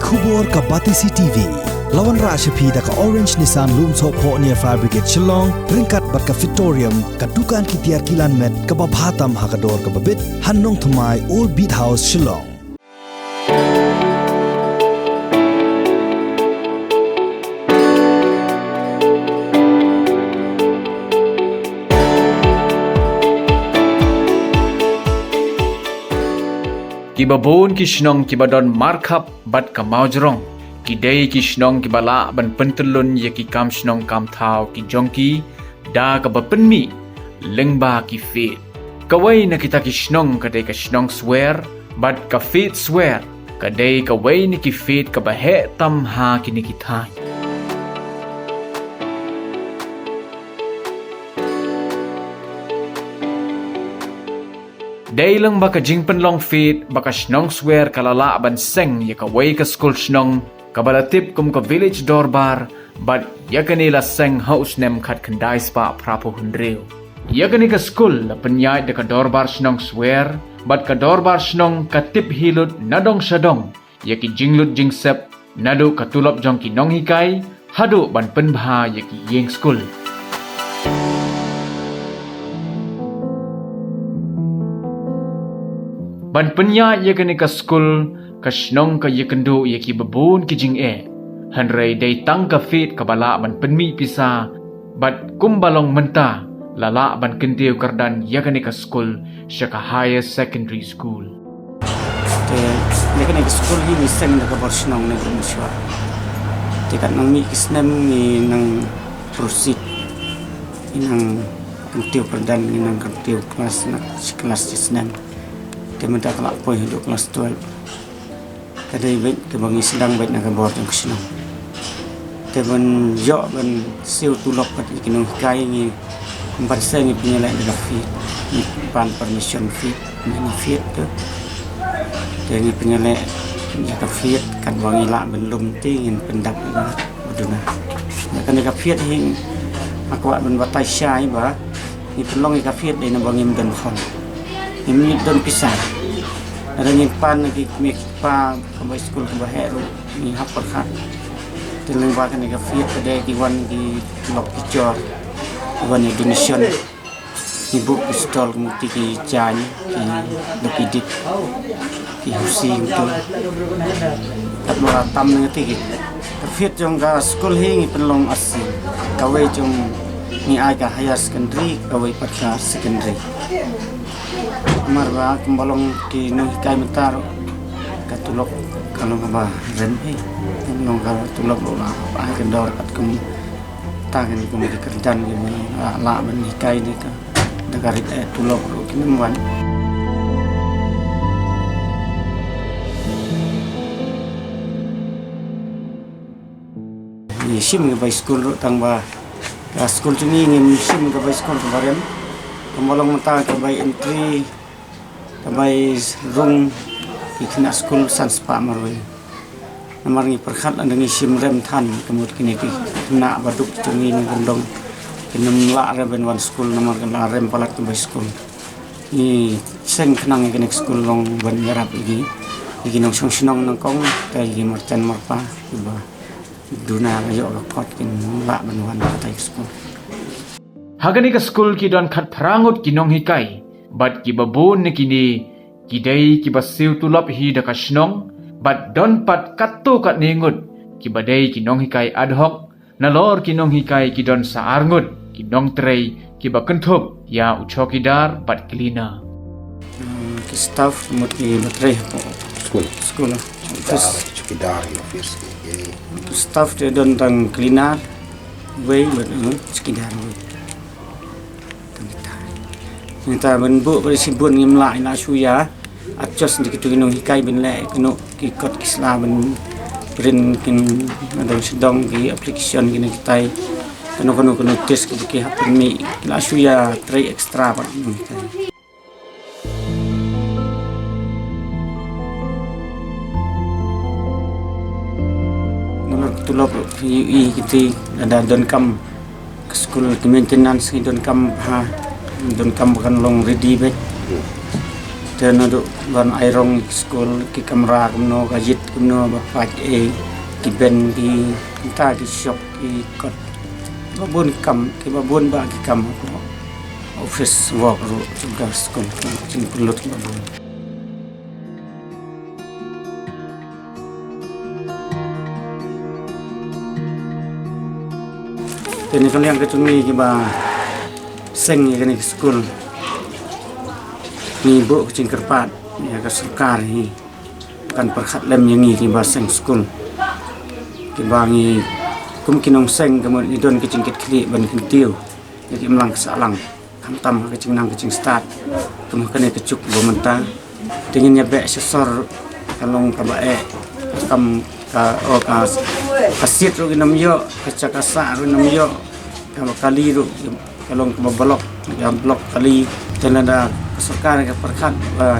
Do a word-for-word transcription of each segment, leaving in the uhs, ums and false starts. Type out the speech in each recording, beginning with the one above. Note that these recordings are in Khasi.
Khubor ka Batesi T V. La wanrah sha phi da ka Orange Nissan Lumsohphoh near Fire Brigade Shillong, ryngkat bad ka Fitorium, ka dukan ki tiar kilan met kaba bha tam ha ka dor kaba bit, ha Nongthymmai, Old Beat House, Shillong. Kiba bun ki shnong kiba don markhap bad ka mawjrong, ki dei ki shnong kiba lah ban pyntyllun ïa ki kam shnong kam thaw ki jong ki da kaba pynmih lyngba ki fete. Kawei na kita ki shnong ka dei ka shnong Swer, bad ka fete Swer ka dei kawei na ki fete kaba heh tam ha kine ki thaiñ. Dei lang ba ka jingpynlong fete ba ka shnong Swer ka la lah ban seng ïa kawei ka skul shnong kaba la tip kum ka Village Dorbar, bad ïa kane la seng ha u snem khatkhyndai spah phraphew hynriew. Ïa kane ka skul la pynïaid da ka Dorbar Shnong Swer, bad ka Dorbar Shnong ka tip hi lut na dong sha dong ïa ki jinglut jingsep, naduh ka tulop jong ki nonghikai haduh ban pynbha ïa ki ïing skul. Ban pynïaid ïa kane ka skul, ka shnong ka ïakynduh ïa kiba bun ki jingeh. Hynrei dei tang ka fete kaba lah ban pynmih pisa, bad kumba long mynta, la lah ban kyntiew kyrdan ïa kane ka skul sha ka Higher Secondary School. Te ïa kane ka skul hi ngi seng da ka bor shnong ne ka mynshuwa. Te katba nang mih ki snem ngi nang proceed, ngi nang kyntiew kyrdan, ngi nang kyntiew klas na shi klas shi snem. Te mynta ka la poi haduh klas twelve. Ka dei beit kaba ngi sdang beit na ka bor jong ka shnong. Te ban ïoh ban siew tulop bad ïa ki nonghikai, ngi ban seng ngi pynïaleh da ka fete, ngi pan permission fete, ngi fete te. Te ngi pynïaleh ïa ka fete katba ngi lah ban lum te ngin pyndap ïa ka duna. Ïa kane ka fete hi nga kwah ban batai shai ba ngi pynlong ïa ka fete dei naba ngim don khon, ngim don pisa. Lada ngin pan na ki kmie ki kpa kaba skul kaba heh ruh ngi hap pyrkhat. Te lyngba kane ka fete ka dei ki wan ki lok ki jor, ki wan ïa donation. Ngi buh ki stall, ka mut ki jaiñ, ki lok idit, ki husi, ki tul. Katba la tam na kata ki, ka fete jong ka skul hi ngi pynlong arsien. Kawei jong ngi ai ka higher secondary, kawei pat ka secondary. Namar ba kumba long ki nonghikai mynta ruh, ka tulop ka long kaba rem hi. Ka long ka tulop ruh la ai ka dor katkum ta, kine kum ki kyrdan kiba lah ban hikai da ka, da ka rit, eh, tulop ruh kim wan. Ngi shim ka bai skul ruh tang ba ka skul jong ngi ngim shim ka bai skul kaba rem. Kumba long mynta ka bai entry, ka bai rung ki khynnah skul san spah marwei. Namar ngi pyrkhat lada ngi shim rem than, ka mut kine ki khynnah ba duk jong ngi na Kyndong kin ym lah re ban wan skul namar ka la rem palat ka bai skul. Ngi seng khnang ïa kane ka skul long ban ïarap ïa ki, ïa ki nongshong shnong nyngkong, te ïa ki marjan marpa kiba duna ba ïoh ka kot kin lah ban wan katai ka skul. Ha kane ka skul ki don khatphra ngut ki nonghikai, bad kiba bun na kine ki dei kiba siew tulop hi da ka shnong, bad don pat katto katne ngut kiba dei ki nonghikai ad hoc, nalor ki nonghikai ki don sa ar ngut ki nongtrei kiba kynthup ïa u chowkidar bad cleaner. Hmm, ki staff mut kiba trei hapoh skul. Skul, ah. Chowkidar, chowkidar, ki office, ki, ki. Staff te don tang cleaner wei bad, hmm, chowkidar wei. Mynta ban buh ba shibun ngim lah, ngi la shu ïa adjust da kitu ki nonghikai ban leh kano ki kot ki sla ban print kin na dong sha dong, ki application kine kitai, kano kano kano test kiba ki hap pynmih, ngi la shu ïa trei extra bad ki nonghikai. Nalor ka tulop ruh phi ïohi kiti, lada donkam ka skul ka maintenance, ngi donkam bha, donkam ba kan long ready beit. Hmm. Don haduh ban ai rong ki skul, ki kamra kumno, ka jit kumno, ba pait ei, ki ben, ki, kita ki shop, ki kot. Ba bun kam, ki ba bun ba ki kam ko. Office work ruh jong ka skul, jingpynlut ba bun. Te na ka liang ka jong ngi kiba seng ïa kane ka skul, ngi buh ka jingkyrpad ïa ka sorkar hi, kan pyrkhat lem ïa ngi kiba seng skul. Kiba ngi kum ki nongseng ka mut ngi don ka jingkitkhlieh ban kyntiew ïa ki imlang ki sahlang, khamtam ha ka jingnang ka jingstad kum ha kane ka juk ba mynta. Te ngin ïa beh sha sor, ka long kaba eh, kam ka, oh, ka, ka seat ruh ngin ym ïoh, ka jaka sah ruh ngin ym ïoh, kaba kali ruh ka long kaba block, ka block kali. Te lada ka sorkar ka pyrkhat ba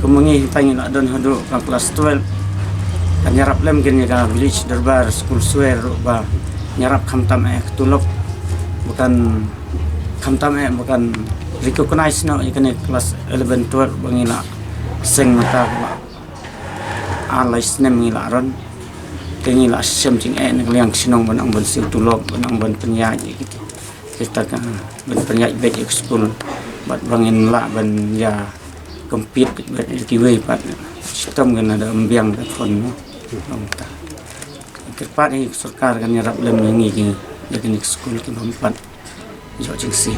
kum ma ngi hynta ngi la don haduh ka klas twelve, kan ïarap lem kin ïa ka village dorbar skul swer ruh ba ïarap khamtam eh ka tulop, ba kan khamtam eh ba kan recognize noh ïa kane klas eleven twelve ba ngi la seng mynta ba ar lai snem ngi la run. Te ngi la shem jingeh na ka liang ka shnong ban ong ban siew tulop, ban ong ban pynïaid ïa kita, kita ka, ban pynïaid beit ïa ka skul, bad ba ngin lah ban ïa compete beit ïa kiwei pat. Shitom kan da ym biang ka khon mo. Ong ta. Kyrpad ïa ka sorkar kan ïarap lem ïa ngi ki, ïa kine ki skul ki bym pat ïoh jingsiew.